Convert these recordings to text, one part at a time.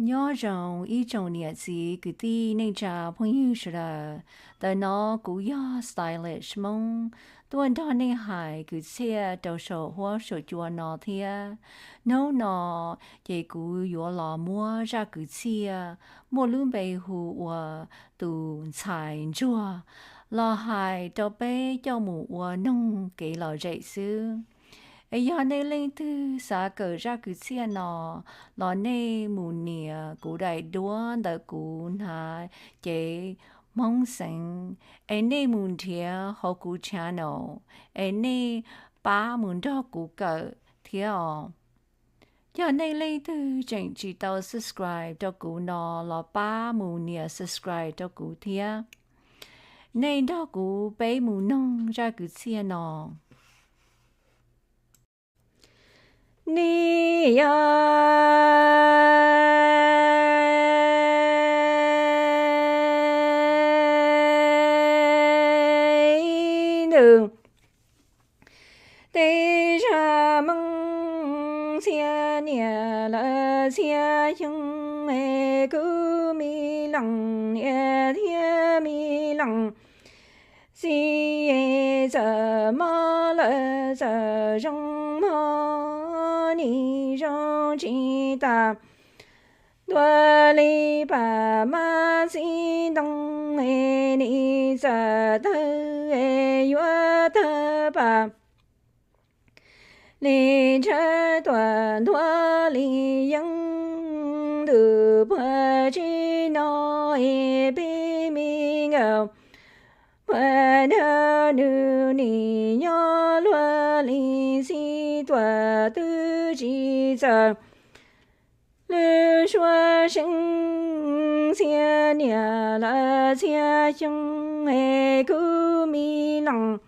Nyob zoo ib tsoom niam txiv kwv tij neej tsa phooj ywg sawv daws. Ntawm no kuv yog Stylish Hmoob tuaj nrog nej hais kwv txhiaj rau saum huab saum cua no thiab. Hnub no ces kuv yuav los muab zaj kwv txhiaj muaj lub npe hu ua Tus Ntxhais Ntsuag los hais rau peb coj mus ua noog kev lom zem xwb. Es yog nej leej twg xav kawm zaj kwv txhiaj no los nej mus nias kuv daim duab ntawm kuv hnav cev Hmoob Xeev, es nej mus nrhiav hauv kuv channel, es nej pab mus nrog kuv kawm thiab os. Yog nej leej twg tseem tsis tau subscribe rau kuv no los pab mus nias subscribe rau kuv thiab. Nej nrog kuv peb mus noog zaj kwv txhiaj no. Nws yog ib ntus tej zaj Hmoob txhiab niam lawv txhiab xyoo, kuv me leej niam thiab me leej txiv, txawm mob lawm txawm zoo mog nim zoo tsis tas. Ntuas li pam mab txiv ntoo, nim txawm tawg yuav tawg pam li ntshaw tuam ntuav li yeeb. Ntuj puag tsis no es peb me nkawm puag nrag nws nim nyob luag li txij tuam twb tsis txawm lwm suab seev. Txhiab niam lawv txhiab xyoo, kuv me leej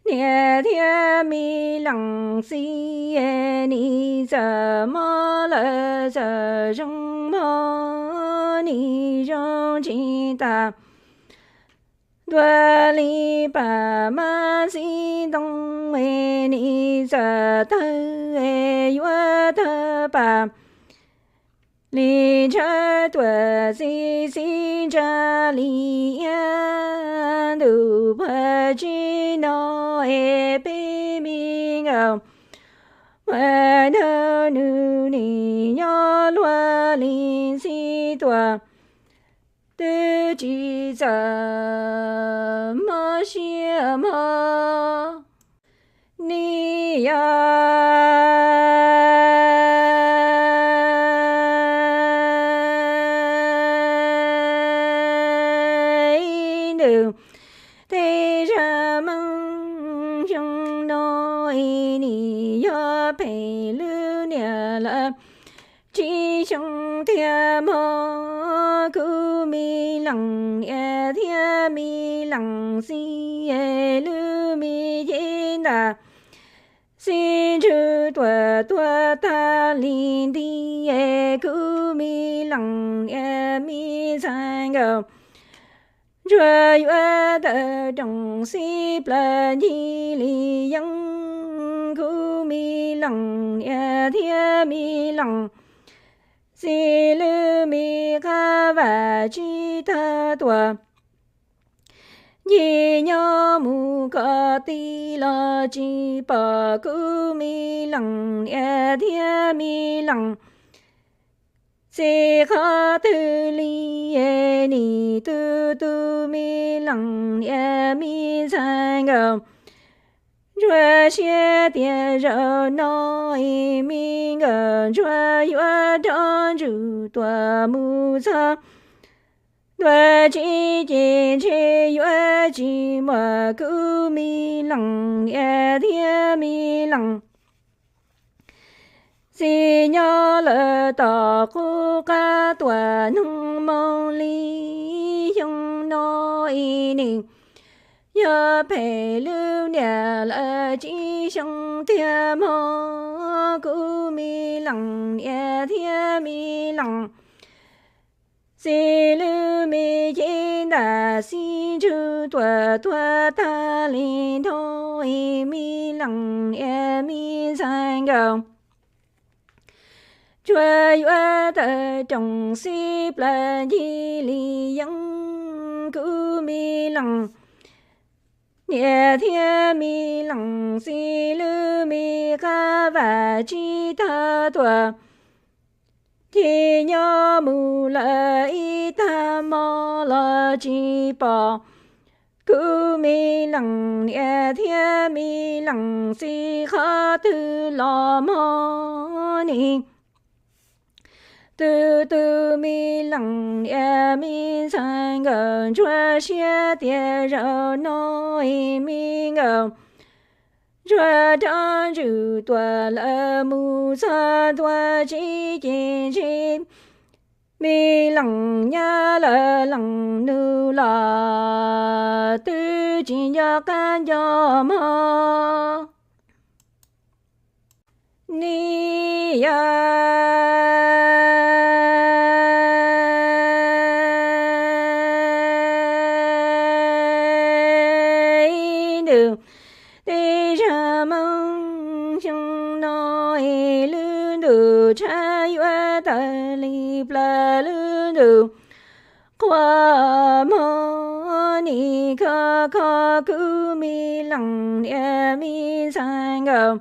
niam thiab me leej txiv, nim txawm mob lawm txawm zoo mog nim zoo tsis tas. Ntuas li pam mab txiv ntoo, nim txawm tawg yuav tawg pam li ntshaw tuam txiv txiv ntsa li iab. Ntuj puag tsis no es peb me nkawm puag nrag nws nim nyob luag li txij tuam twb tsis txawm mob siab mog nim yog ib ntus tej zaj Hmoob xyoo no, nim yog phem lub niam lawv tsis xyoo tiag mog. Kuv me leej niam thiab me leej txiv, lub me cev ntam xib ntswg tuam tuag tag li nti. Kuv me leej niam me ntxhais nkawm ntsuag yuav tawg rooj xib plaws ncig li yeeb. Kuv me leej niam thiab me leej txiv, lub me qab vam tsis tawg tuam ncig nyob mus kom tij los tsis pom. Kuv me leej niam thiab me leej txiv, qhov twg li nim tu tu me leej niam me ntxhais nkawm ntsuag siab tias zaum no es me nkawm ntsuag yuav rov ntsug tuam mus txog ntua tsis ces ntshe yuav tsis muaj. Kuv me leej niam thiab me leej txiv, nyob lawm tom qub qab tuam noog moo li xyoo no, nim yog phem lub niam lawv tsis xyoo tiag mog. Kuv me leej niam thiab me leej txiv, lub me cev ntam xib ntswg tuam tuag tag li nrho, me leej niam me ntxhais nkawm Tsuas yuav tawm rooj xib plaws ncig li yeeb, kuv me leej niam thiab me leej txiv lub me qab vam tsis tau tuaj, ces nyob mus lawm ib tag hmo los tsis pom kuv me leej niam thiab me leej txiv qhov twg los mog ni. Tus tus me leej niam me ntxhais nkawd ntsuag siab tias zaum no es me nkawd ntsuag rov ntswg tuaj lawm mus txog ntua tsev ces ntshe me leej nyab lawv leej nus los twb tsis nco qab nco hmo ni yom. Ib ntus tej zag moo xyoo no es lub ntuj tshav yuav tawg li plaws lub ntuj qhua hmo ni. Kho kho kuv me leej niam me ntxhais nkawd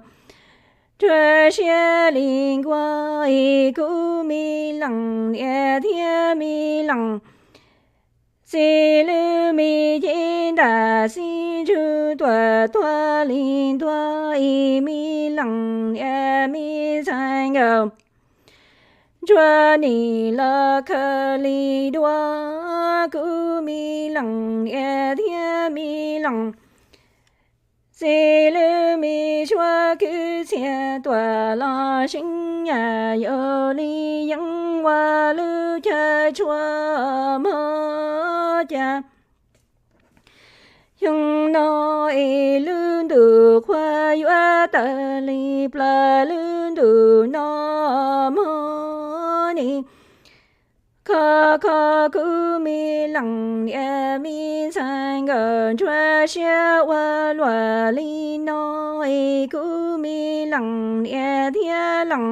ntsuag siab li nkuaj es kuv me leej niam thiab me leej txiv lub me cev ntam xib ntsug tuaj tuag li ntua es me leej niam me ntxhais nkawd ntsuag nim los khaws li dua kuv me leej niam thiab me leej txiv lub me suab kwv txhiaj tuaj los seev yam yau li yeeb ua lub chaw tshua mog cas. Xyoo no es lub ntuj qhua yuav tawg li plaws lub ntuj no mog ni. Kho kho kuv me leej niam me ntxhais nkawd ntsuag siab ua luaj li no es kuv me leej niam thiab leej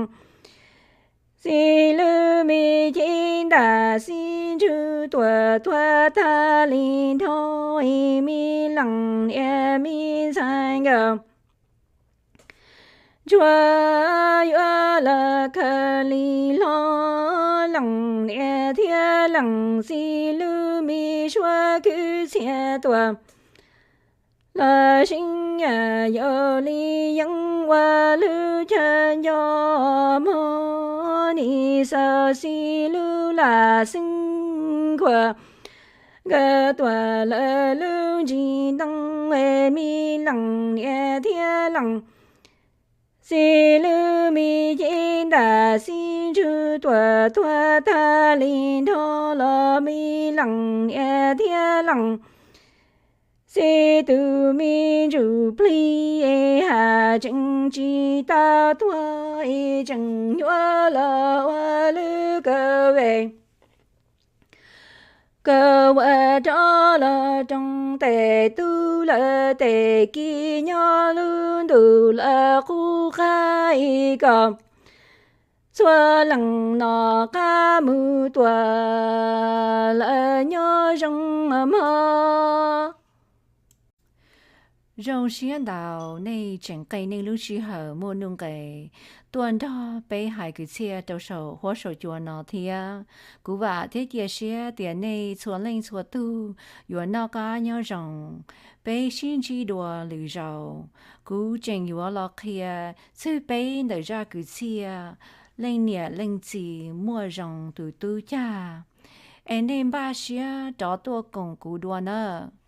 txiv lub me cev ntam xib ntsug tuaj tuag tag li nrho es me leej niam me ntxhais nkawd ntsuag yuav los khaws li hlo leej niam thiab leej txiv lub me suab kwv txhiaj tuaj los seev yam yau li yeeb ua lub chaw nco mog ni. Xauv xib lub lam xeeb khuam nkawd tuaj lawm lub ntsis ntoo es me leej niam thiab leej txiv lub me cev ntam xib ntsug tuaj tuag tag li nrho los me leej niam thiab leej txiv tus me ntsuj plig es haj tseem tsis tau tuag es tseem nyuaj los ua lub kawg vej kawg ua rov los roos tes tub lawm tes kiv nyob lub ntuj lawm qub qab es kom txhua leej noj qab mus tuaj lawm nyob zoo mog. Zoo siab ntau nej tseem qee nej lub sij hawm muaj nuj nqes tuaj nrog peb hais kwv txhiaj rau saum huab saum cua no thiab. Kuv vam thiab cia siab tias nej txhua leej txhua tug yuav noj qab nyob zoo. Peb sib ntsib dua lwm zaus, kuv tseem yuav los qhia txog peb ntawm zaj kwv txhiaj leej niam leej txiv muaj zoo tus tub cag. Es nej npaj siab rov tuaj koom kuv dua nawb.